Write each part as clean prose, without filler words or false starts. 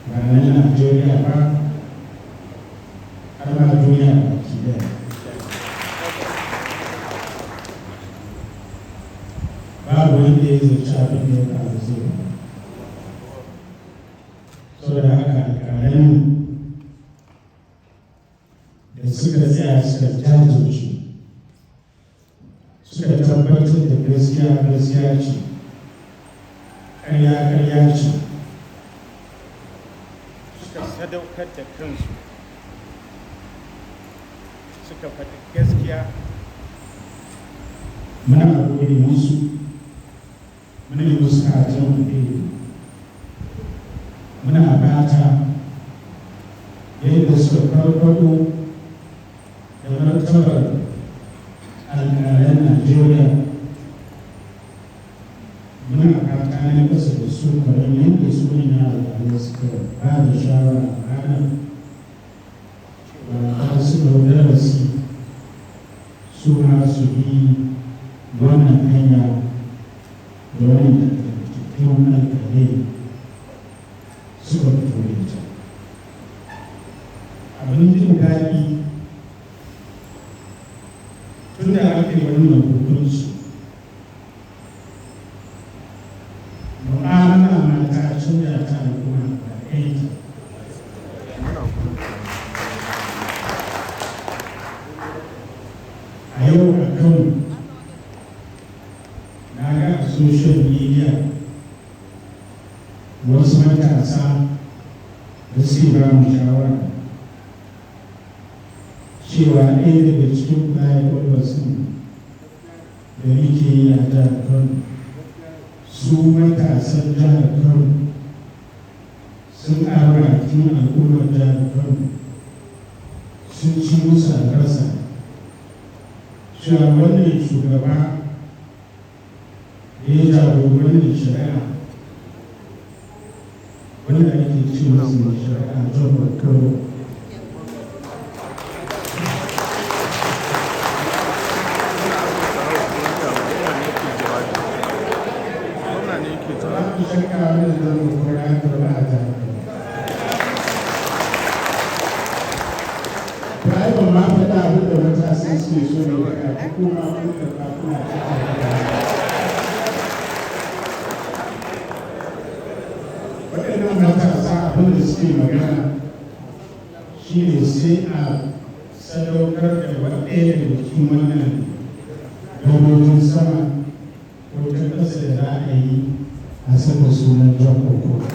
Ba na Najeriya ba, har ma duniya baki daya. Babu wanda ya zaci abin da ya faru zai faru. Saboda haka, alƙalan da suka tsaya, suka jajirce, suka tabbatar da gaskiya gaskiya ce, ƙarya ƙarya ce, Suka sadaukar da kansu, suka faɗi gaskiya. Muna gode musu, muna yi musu fatan alheri. Muna fata yadda suka farfaɗo da martabar alƙalan Najeriya, muna fata na ƙasa da su, kamar yadda su manyan alƙalai suka ba da shawara a ranar cewa za su ɗau darasi, su ma su bi wannan hanya da wannan nagartattun alƙalai suka fito da ita. Abin jin daɗi, tun da aka yi wannan hukunci, mu'amala ma ta canza ta al'umma ba ɗaya. A yau a Kano na ga a social media wasu matasa da suke ba mu shawara cewa ɗaya daga cikin flyovers ɗin da muke yi a jihar Kano, su matasan jihar Kano sun ƙara bakin al'ummar jihar Kano, sun ci musu albasa, cewa wannan shugaba da ya jagoranci shari'a, wanda ake ce masa mai shari'a John Okoro, babu shakka wannan John Okoro ya karɓi a jihar Kano. To, ai ban ma faɗa abin da matasan suke so ne ba, kuma kun karɓa kuna cikin. Waɗannan matasa, abin da suke magana shine sai a sadaukar da ɗaya daga cikin wannan gadojin sama ko ta ƙasa da za a yi, a saka sunan John Okoro.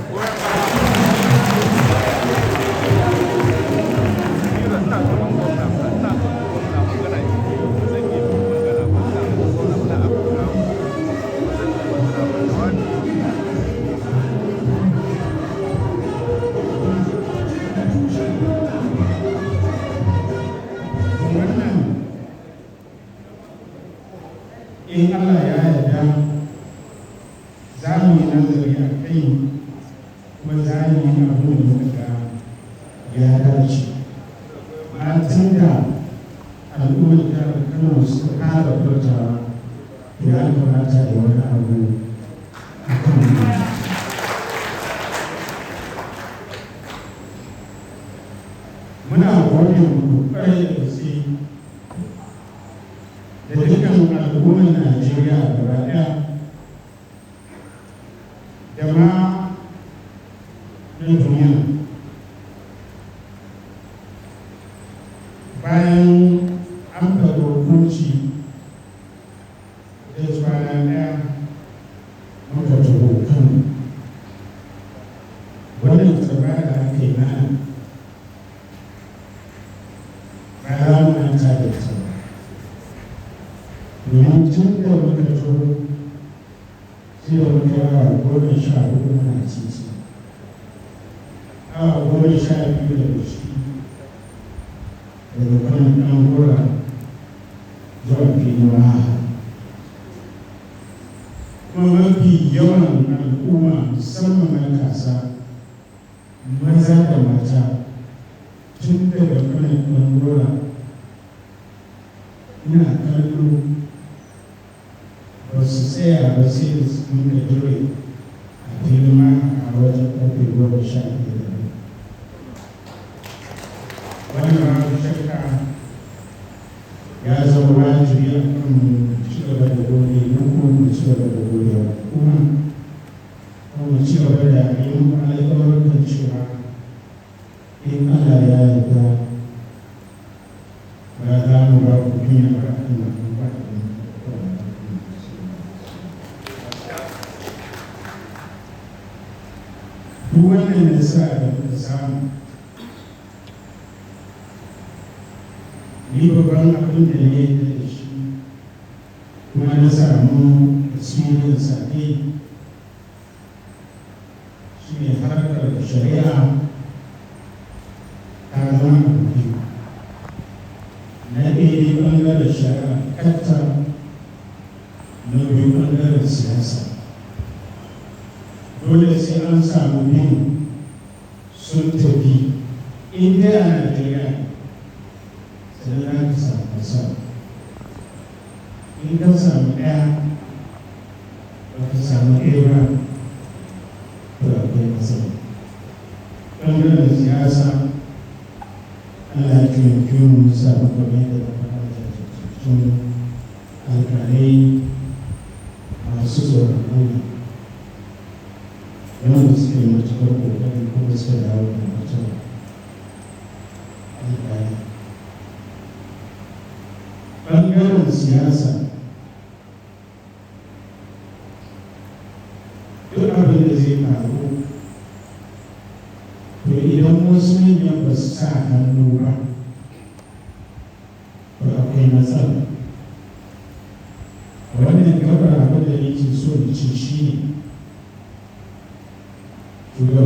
Ina gaban gwamna, ina gaban gwamna, magana yake, ba zan iya magana ba. Ina gaban gwamna, muna abu kawo, ba zan iya magana ba, jawabi. Wannan, in Allah ya yarda, za mu yi nazari a kai, kuma za mu yi abin da muka ga ya dace. Amma tun da al'ummar jihar Kano suka fara furtawa, ya kamata da wani abu a kan wannan. Muna gode muku kwarai da gaske, da dukkan al'ummar Najeriya gaba ɗaya da ma na duniya. Bayan an faɗi hukunci da kwana ɗaya, muka taho Kano. Wannan tarba da aka yi mana, ba za mu manta da ita ba, domin tun da muka taho sai da muka yi awa 14 muna titi, awa 12 daga ciki daga Kwanar Ɗan Gora zuwa filin Maha. Kuma mafi yawan al'umma, musamman matasa maza da mata, tun daga Kwanar Ɗan Gora ina kallo ba su tsaya ba sai da muka jure a filin Maha a wajen ƙarfe 11:30. Wannan babu shakka ya zama wajibi a kan mu ci gaba da gode muku, mu ci gaba da gode wa hukuma, kuma mu ci gaba da yi muku alƙawarin cewa in Allah ya yarda ba za mu ba ku kunya ba kan wannan ba. Duk wannan nasara da muka samu, ni babban abin da ne da shi kuma na samu experience a kai shi ne harkar shari'a ta zama abu biyu. Na ɗaya dai ɓangaren shari'a kanta, na biyu ɓangaren siyasa. Dole sai an samu biyu sun tafi in dai a Najeriya, sannan za ka samu nasara. In ka samu ɗaya ba ka samu ɗaya ba, to akwai matsala. Ɓangaren siyasa, Allah ya taimake mu mun samu, kamar yadda na faɗa, jajirtattun alƙalai masu tsoron Allah wanda suka yi matuƙar ƙoƙari kuma suka dawo da martaba alƙali. Ɓangaren siyasa, duk abin da zai faru, to idan wasu manyan ba su sa hannu ba, to akwai matsala. A wannan gabar, abin da nake so in ce shi ne shugaban